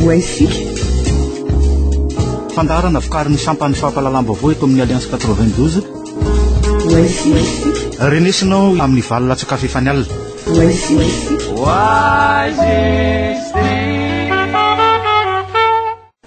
Ho haisika. Fandaharana vokarin'ny sampan'ny fampahalalam-baovao eto amin'ny Alliance 92. Ho haisika. Renesinao amin'ny valo latsaka fahefany alina. Ho haisika.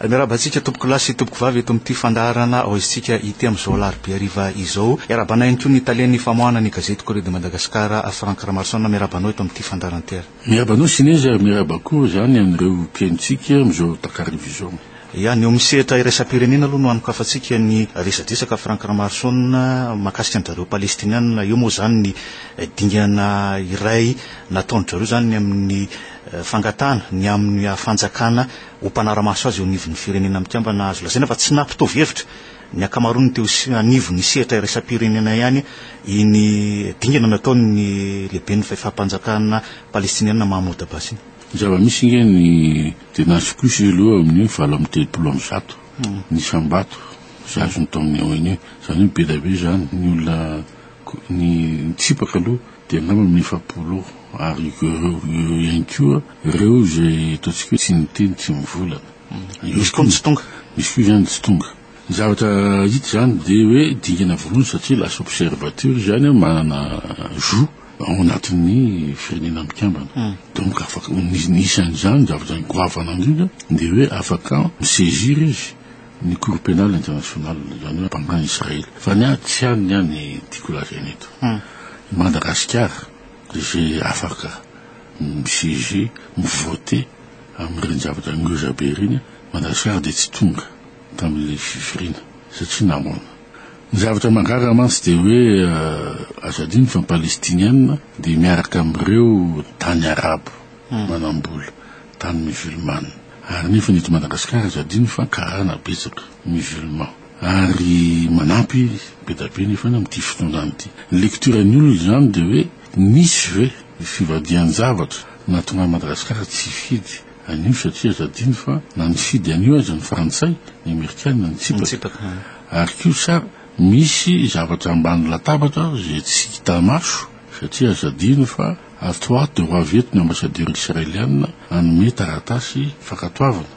Miarahaba antsika tompokolahy sy tompokovavy eto amin'ity fandaharana ao isika ity amin'izao alarobia hariva izao. Iarahabana ihany koa ny talen'ny famoahana ny gazety Courrier de Madagascar, Franck Ramaroson. Miarahaba anao eto amin'ity fandaharana ity ary. Miarahaba anao Sinezy ary miarahaba koa izany an'ireo mpihainontsika amin'izao takariva izao. Ya, ny eo amin'ny sehatra iraisam-pirenena aloha no hanokafantsika ny resadresaka Franck Ramaroson mahakasika an-dry zareo Palestiniana. Eo moa izany ny dingana iray nataon-dry zareo izany ny amin'ny fangatahana ny amin'ny fanjakana ho mpanara-maso azy eo anivon'ny Firenena Mikambana. Azo lazaina fa tsy nampitovy hevitra ny ankamaroan'ny teo anivon'ny sehatra iraisam-pirenena ihany iny dingana nataon'ny lehiben'ny fahefam-panjakana palestiniana Mahmoud Abbas iny. Ny zava-misy ange ny dia nahazo kosa izy aloha amin'ny 138 ny isam-bato izay azony tao amin'ny ONU. Izany hoe be dia be izany ny olona ny nitsipaka aloha dia angamba amin'ny 40 eo ary ireo ihany koa ireo izay ataontsika hoe tsy niteny tsy mivolana. Misy koa ny tsy tonga. Misy koa izany tsy tonga. Ny zavatra hita izany dia hoe dingana voalohany satria lasa observateur izany manana zo ao anatin'ny Firenena Mikambana. Donc afaka, ny isan'izany zavatra goavana indrindra dia hoe afaka mi-saisir izy ny Cour pénale internationale, izany hoe ampangana Israely. Fa ny ahy tsy any ny ahy ny tiako lazaina eto. I Madagasikara izay afaka mi-saisir, mi-voter amin'ireny zavatra ngeza be ireny, Madagasikara dia tsy tonga tamin'ilay fivoriana satria nahoana? Ny zavatra mahagaga mantsy dia hoe aza adino fa ny Palestiniana dia miaraka amin'ireo tany arabo manam-bola, tany musulmana. Ary nefa ny eto Madagasikara aza adino fa karana betsaka musulman. Ary manampy be dia be nefa amin'ity fitondrana ity. Ny lecture ny olona izany dia hoe nisy ve fivadihan-javatra nahatonga an'i Madagasikara tsy hifidy an'io satria aza adino fa na nifidy an'io aza ny frantsay, ny amerikana nitsipaka. Ary koa sa misy zavatra ambany latabatra izay tsy hita maso satria aza adino fa ato ho ato dia ho avy eto ny ambassadeur israeliana hanome taratasy fankatoavana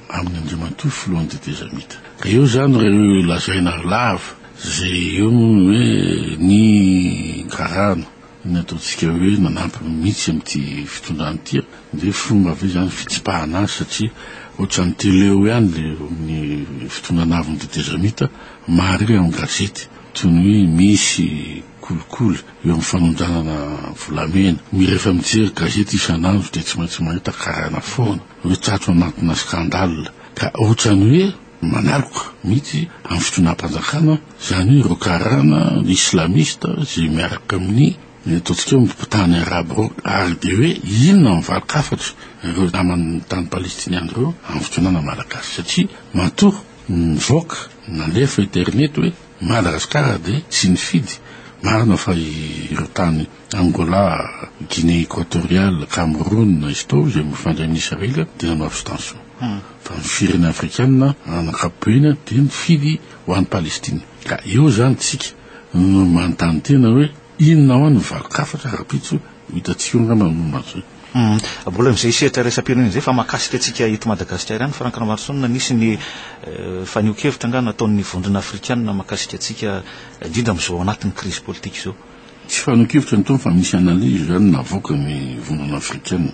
amin'ny Andriamatoa filohan'ny tetezamita. Ka eo izany ireo lazaina lava izay eo moa ny hoe ny karana. Ny ataontsika hoe nanampy mihitsy amin'ity fitondrana ity dia fomba ve izany fitsipahana azy satria ohatran'ny teleo ihany le ny fitondrana avy ny tetezamita mahare amin'ny gazety toy ny hoe misy kolikoly eo amin'ny fanondranana volamena. Rehefa mijery gazety isan'andro dia tsy maintsy mahita karana foana hoe tratro anatina scandale ka ohatran'ny hoe manaloka mihitsy amin'ny fitondram-panjakana, izany hoe ireo karana islamista izay miaraka amin'ny ataontsika hoe mpitany arabo ireo, ary dia hoe inona ny valin-kafatra ireo naman'ny tany palestiniana ireo amin'ny fitondrana malagasy, satria matoa nivoaka nalefa internet hoe Madagasikara dia tsy nifidy, marina fa ireo tany Angola, Guinée Equatoriale, Cameroun, izy izay mifandray amin'ny Israël dia nanao abstention. Fa ny firenena afrikana ankapobeany dia nifidy ho an'i Palestine. Ka eo izany tsika no manontany tena hoe inona hoa ny valin-kafatra rahampitso ho hitantsika eo angamba ny momba an'izay. Mbola amin'izay sehatra iraisam-pirenena izay fa mahakasika antsika eto Madagasikara ihany, Franck Ramaroson, nisy ny fanehoan-kevitra angaha nataon'ny vondrona afrikana mahakasika antsika indrindra amin'izao anatin'ny krizy politika izao. Tsy fanehoan-kevitra ny ataony fa misy analyse izany navoaka ny vondrona afrikana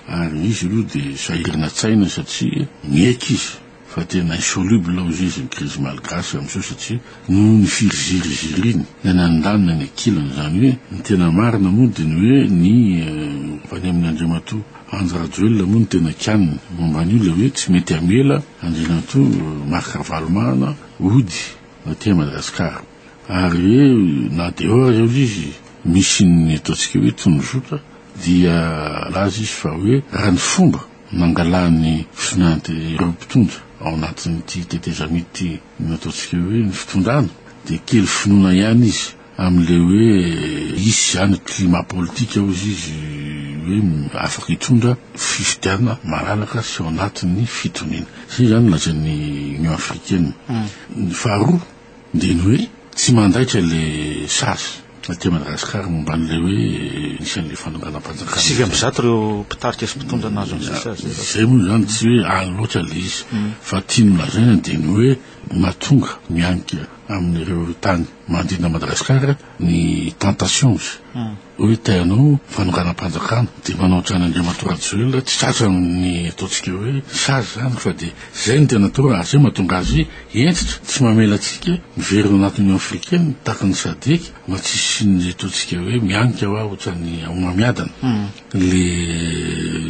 ary izy aloha dia sahirana-tsaina satria miaiky izy fa tena insoluble hozy izy ny krizy malgache amin'izao satria noho ny firiziririziriany ny any andaniny any ankilany izany hoe ny tena marina moa dia ny hoe ny avy any amin'ny Andriamatoa Andry Rajoelina moa no tena kianiny momba an'io ilay hoe tsy mety hamela Andrianatoa Marc Ravalomanana hody aty Madagasikara. Ary hoe na dia eo aza hozy izy misy ny ataontsika hoe tondrozotra dia laza izy fa hoe raha ny fomba nangalany fitondrana ireo mpitondra ao anatin'ity tetezamita ity ny ataontsika hoe ny fitondrana dia kely finoana ihany izy amin'ilay hoe hisy izany climat politique hozy izy hoe afaka hitondra fifidianana malalaka sy ao anatin'ny fitoniana. Izay izany no lazain'ny Union africaine. Ny faharoa dia ny hoe tsy mandaitra ilay sazy. aty Madagasikara momba an'ilay hoe nisy an'ilay fanonganam-panjakana. 109 ireo mpitarika sy mpitondra nahazo an'izay sazy izay. Izay moa izany tsy hoe any loatra ilay izy fa tiany holazaina dia ny hoe mahatonga mianika amin'ireo tany manodidina an'i Madagasikara ny tentation hoe te hanao fanonganam-panjakana dia manao hatrany Andriamatoa Rajoelina tsy tratra ny ataontsika hoe sazy izany fa dia izay no tena atao ary izay mahatonga azy hentitra tsy mamela antsika miverina anaty Union Africaine tahaka ny Sadec mba tsy hisian'ny ataontsika hoe mianika hoa ohatran'ny homamiadana le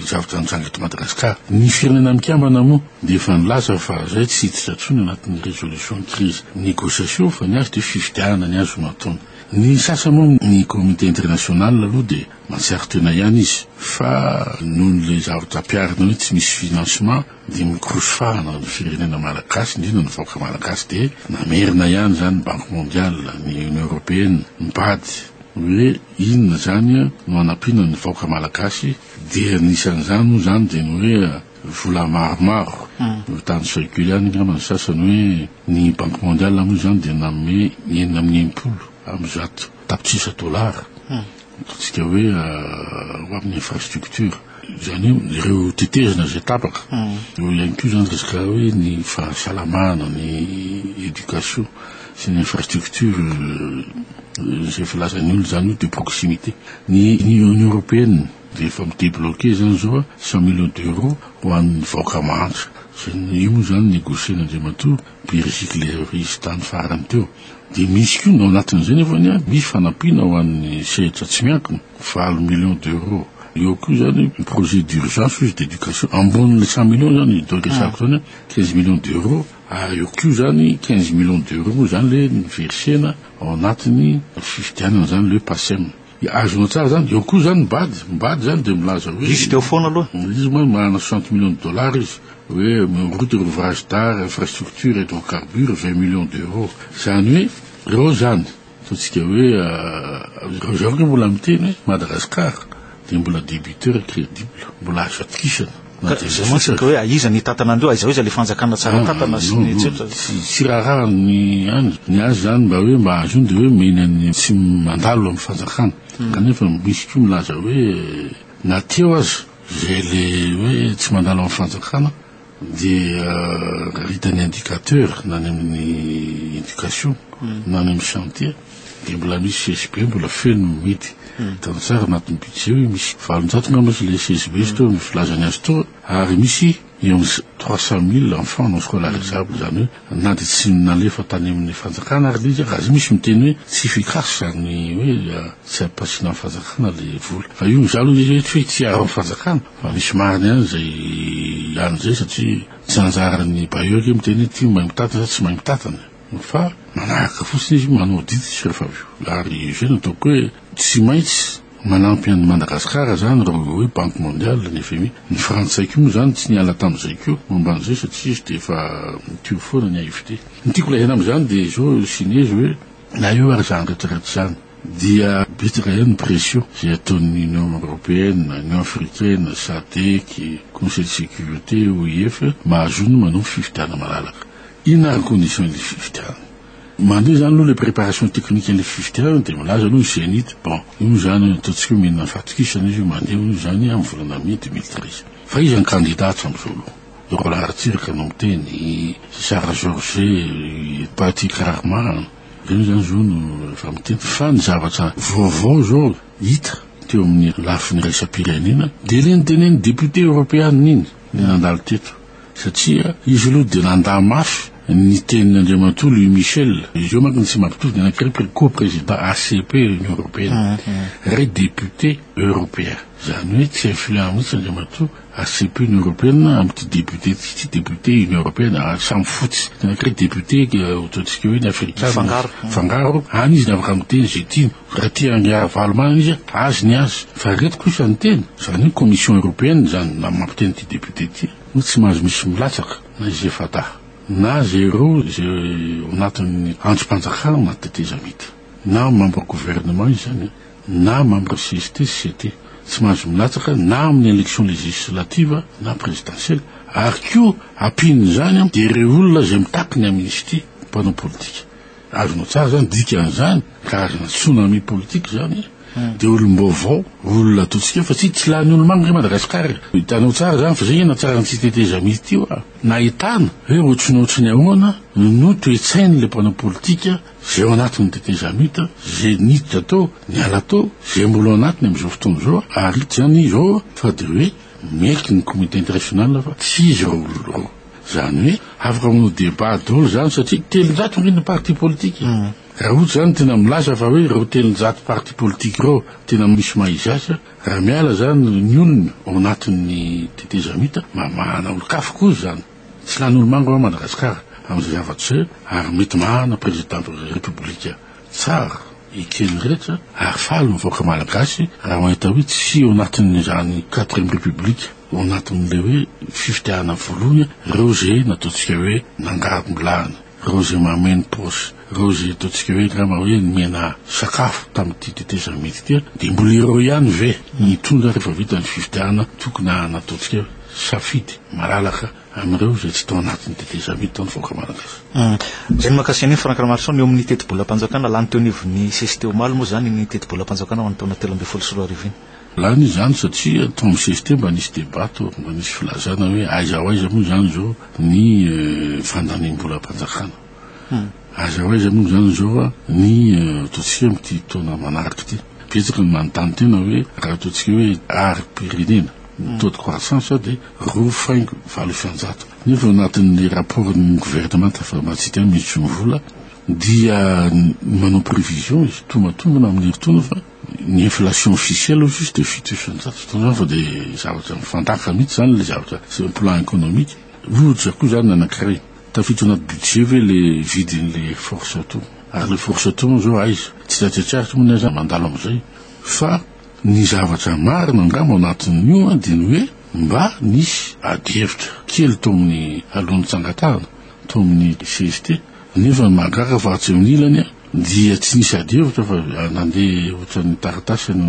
zavatra nitranga eto Madagasikara. Ny Firenena Mikambana moa dia efa nilaza fa zay tsy hiditra intsony anatin'ny résolution crise négociation fa ny azy dia fifidianana ny azy no ataony. Ny sasany moa ny communauté internationale aloha dia mahatsiaro tena ihany izy fa noho le zavatra ampiharina hoe tsy misy financement dia mikorosy fahana ny firenena malagasy indrindra ny vahoaka malagasy dia namerina ihany izany ny banque mondiale, ny union européenne, ny bad hoe inona izany no hanampiana ny vahoaka malagasy dia anisan'izany moa izany dia ny hoe vola maromaro tany circule ihany angamba ny sasany hoe ny banque mondiale moa izany dia nanome 166 tapitrisa dolara ataontsika hoe ho amin'ny infrastructure izany hoe ireo tetezana izay tapaka eo ihany koa izany resaka hoe ny fahasalamana ny éducation sy ny infrastructure izay filazan'ny olona izany hoe de proximité ny Union européenne dia efa mi-débloquer izany izao 100 millions d'euros ho an'ny vahoaka mahantra izay io moa izany négocier-n'Andriamatoa Beriziky le izy tany farany teo dia misy koa ao anatin'izay nefa ny misy fanampiana ho an'ny sehatra tsy miankina 8 millions d'euros eo koa izany projet d'urgence izy d'éducation ambonin'le 100 millions zany donc resako zany 15 millions d'euros ary eo koa zany 15 millions d'euros moa zany le niversena ao anatin'ny fifidianana zany le PACEM azonao tsara zany eo koa zany Bad Bad zany dia milaza hoe izy teo foana aloha izy moa manana 60 millions de dollars izy hoe route ouvrage d'art infrastructure hydrocarbure 20 millions d'euros zany hoe reo zany ataontsika hoe reo zany mbola miteny hoe Madagascar dia mbola débiteur crédible mbola azo atokisana zay mantsy ka hoe aiza ny tantana andreo aiza aiza le fanjakana tsara tantana sy ny etsetra tsy raharaha ny any ny azy zany mba hoe mba azo iny de hoe meny tsy mandalo amin'ny fanjakana kanefa misy koa milaza hoe na teo aza zay le hoe tsy mandalo amin'ny fanjakana dia hita ny indicateur na ny amin'ny éducation na ny amin'ny chantier dia mbola misy CSB mbola feno mihidy hitanao tsara anatin'ny budget hoe misy 800 ngamba izy le CSB izy teo ny filazany azy teo ary misy eo amin'ny 300 000 enfants non scolarisables zany hoe na dia tsy nalefa tany amin'ny fanjakana ary le izy raha zay misy miteny hoe tsy efficace zany hoe tsy ampasiana amin'ny fanjakana le vola fa io za aloha izy hoe tsy hoe tsy aro amin'ny fanjakana fa misy marina ihany zay ihany zay satria tsy anjaran'ny bailleur hoe miteny hoe ty mahay mitantana sa tsy mahay mitantana fa manaraka fotsiny izy manao didy izy rehefa avy eo ary zay no ataoko hoe tsy maintsy manampy an'i Madagasikara zany reo hoe banque mondiale ny FMI ny frantsay koa moa zany tsy niala tamin'izay koa momba an'izay satria izy dia efa mitio foana ny AFD ny tiako lazaina amin'izany dia zao sinezy hoe na eo ary zany rehetrarehetra zany dia betsaka ihany ny pression izay ataon'ny Union européenne, Union africaine, SADC, Conseil de sécurité, OIF mahazo ny manao fifidianana malalaka. Inona ary ny condition ilay fifidianana? Mandeha zany aloha le préparation technique an'ilay fifidianana dia milaza aloha ny CENIT bon io moa zany ataontsika hoe omena fahatokisana izy io mandeha hono zany amin'ny volana mai 2013. Fa iza ny candidat hatramin'izao aloha? Roland Ratsiraka no miteny, Sarah Georget, Patrick Rahama, ireo zany zao no efa miteny fa ny zavatra vaovao zao hita teo amin'ny lafiny iraisam-pirenena dia le nitenen'ny député européen iny ny nandalo teto satria izy aloha dia nandà mafy ny tenin'Andriamatoa Louis Michel izy io manko ny tsy mampitovy ny anankiray co-président ACP Union européenne ray député européen zany hoe tsy influent mihitsy Andriamatoa ACP Union européenne amin'ity député ty député Union européenne samy fotsy ny anankiray député ataontsika hoe ny afrikana Fangaro. fangaro any izy ny afaka miteny zay tiany raha tia an'i Ravalomanana izy azy ny azy fa reto kosa ny teny zany hoe commission européenne zany na mampiteny ty député ty no tsy mahazo misy milatsaka na izay fata na zéro zay anatin'ny andrim-panjakana anaty tetezamita na membre gouvernement izy zany na membre CST CT tsy mahazo milatsaka na amin'ny élection législative na présidentielle ary koa ampian'izany dia ireo olona zay mitaky ny amnistie mpanao politika. Azonao tsara zany dikan'izany, karazana tsunami politique zany dia olom-baovao, olona ataontsika fa tsy tsy lany olo-manga i Madagasikara e. Hitanao tsara zany fa zay anie nahatsara an'ity tetezamita ity hoa. Nahitana hoe ohatry ny ohatry ny ahoana no toe-tsain'ilay mpanao politika izay ao anatin'ny tetezamita, izay niditra tao, niala tao, izay mbola ao anatiny amin'izao fotoana izao ary hita izany izao fa dia hoe miaiky ny communauté internationale fa tsy izy ireo olona ireo. Izany hoe afaka manao débat daholo izany satria 300 ange ny parti politique e. Raha ohatra izany tena milaza fa hoe ireo 300 parti politique ireo tena misy maha izy azy, raha miala izany ny olona ao anatin'ny tetezamita, mamahana olon-kafa koa izany. Tsy lany olo-manga hoa Madagasikara amin'izay zavatra izay ary mety mahana président république tsara eken'ny rehetra ary faly ny vahoaka malagasy raha mahita hoe tsy ao anatin'izany quatrième république ao anatin'ilay hoe fifidianana voalohany ireo izay nataontsika hoe nangarom-bilany ireo izay mameno paosy ireo izay ataontsika hoe angamba hoe nomena sakafo tamin'ity tetezamita ity dia mbola ireo ihany ve ny hitondra rehefa vita ny fifidianana tokony nataontsika hoe safidy malalaka amin'ireo izay tsy tao anatin'ny tetezamita ny vahoaka malagasy. Izay no mahakasika an'iny Franck Ramaroson eo amin'ny tetibolam-panjakana lany teo anivon'ny CST omaly moa izany iny tetibolam-panjakana ho an'ny taona 2013 iny. Lany izany satria tao amin'ny CST mba nisy débat tao, mba nisy filazana hoe aiza ho aiza moa izany izao ny fandaniam-bolam-panjakana. Aiza ho aiza moa izany izao ny ataontsika amin'ity taona manaraka ity. Betsaka ny manontany tena hoe raha ataontsika hoe harim-pirenena, ny taux de croissance dia 2,8%. Nefa ao anatin'ny rapport-n'ny governemanta fa mba tsy hita hoe misy ny vola dia manao prévision izy, tombantombana amin'ny herintaona fa Ny inflation officielle hozy izy dia 7%, hitanao zany fa dia zavatra mifandaka mihitsy zany le zavatra sur le plan économique. Ohatra koa zany anankiray, tafiditra anaty budget ve le vidin'le force auto? Ary le force auto moa zao aiza? Tsy tatitraritra moa ny aza mandalo amizay. Fa ny zavatra marina angamba ao anatin'io an dia ny hoe mba nisy adihevitra kely tao amin'ny alohan'ny tsangatahana tao amin'ny CST, nefa ny mahagaga fa atsy amin'ny ilany an, Dia tsy nisy ady hevitra fa nandeha ohatran'ny taratasy any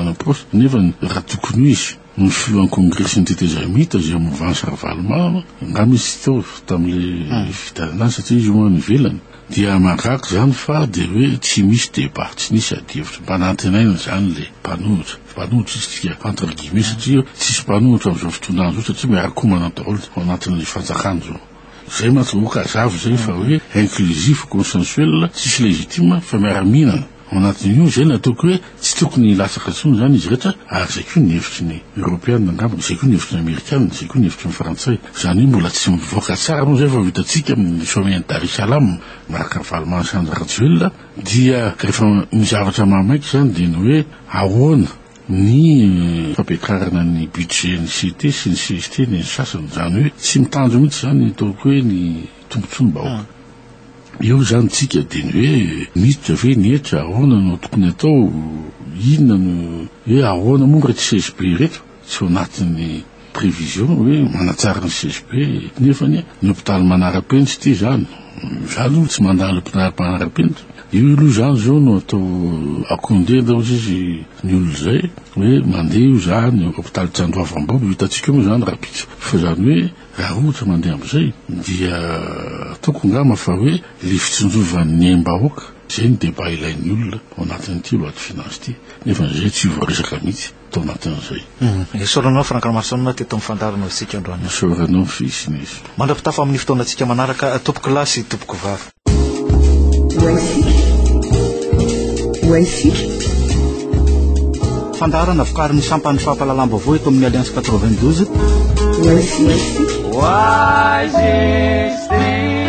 am-paosy. Nefa raha tokony ho izy, ny filohan'ny kongresin'ny tetezamita izay mouvance Ravalomanana, angamba izy tsy tao tamin'ilay fifidianana azy satria izy moa any ivelany, dia mahagaga izany fa dia hoe tsy misy débat, tsy nisy ady hevitra. Mba nantenaina izany ilay mpanohitra, mpanohitra isika entre guillemets satria tsisy mpanohitra amin'izao fitondrana izao satria miara-komana daholo ao anatin'ny fanjakana izao. Zay mantsy vahoaka hazava zay fa hoe inclusif, consensuel, tsisy légitime fa miara-mihinana ao anatin'io, zay no ataoko hoe tsy tokony hilatsaka intsony zany izy rehetra ary zay koa ny hevitry ny Eoropeana angamba, zay koa ny hevitry ny Amerikana, zay koa ny hevitry ny Frantsay. Zany hoe mbola tsy mivoaka tsara moa zay fa ho hitantsika amin'ny sommet an'i Dar es Salaam, Marc Ravalomanana sy Andry Rajoelina dia rehefa ny zavatra mahamaika zany dia ny hoe ahoana ny fampiakarana ny budget ny CT sy ny CST ny sasany, izany hoe tsy mitandro mihitsy izany ny ataoko hoe ny tombotsoam-bahoaka. Eo izany tsika dia ny hoe miditra ve ny hetra, ahoana no tokony atao, inona no hoe ahoana moa ireto CSB ireto, tsy ao anatin'ny prévision hoe manatsara ny CSB nefa anie ny hopitaly manara-penitra ity izany, za aloha tsy mandalo hopitaly manara-penitra, io aloha izany izao no atao akondenda hozy izy ny olona izay hoe mandeha io izany hopitaly Tsandoavambola, ho hitantsika eo moa izany rahampitso, fa izany hoe raha ohatra mandeha amin'izay dia ataoko angamba fa hoe le fitsinjovan'ny aim-bahoaka izay no débat ilain'ny olona ao anatin'ity loi de finance ity nefa izay tsy voaresaka mihitsy. tao anatin'izay. Isaorana anao Franck Ramaroson teto amin'ny fandaharana isika androany. Isaorana anao Fils Nisy. Mandra-pitafa amin'ny fotoanantsika manaraka tompoko lahy sy tompoko vavy. Fandaharana vokarin'ny sampan'ny fampahalalam-baovao eto amin'ny Alliance 92.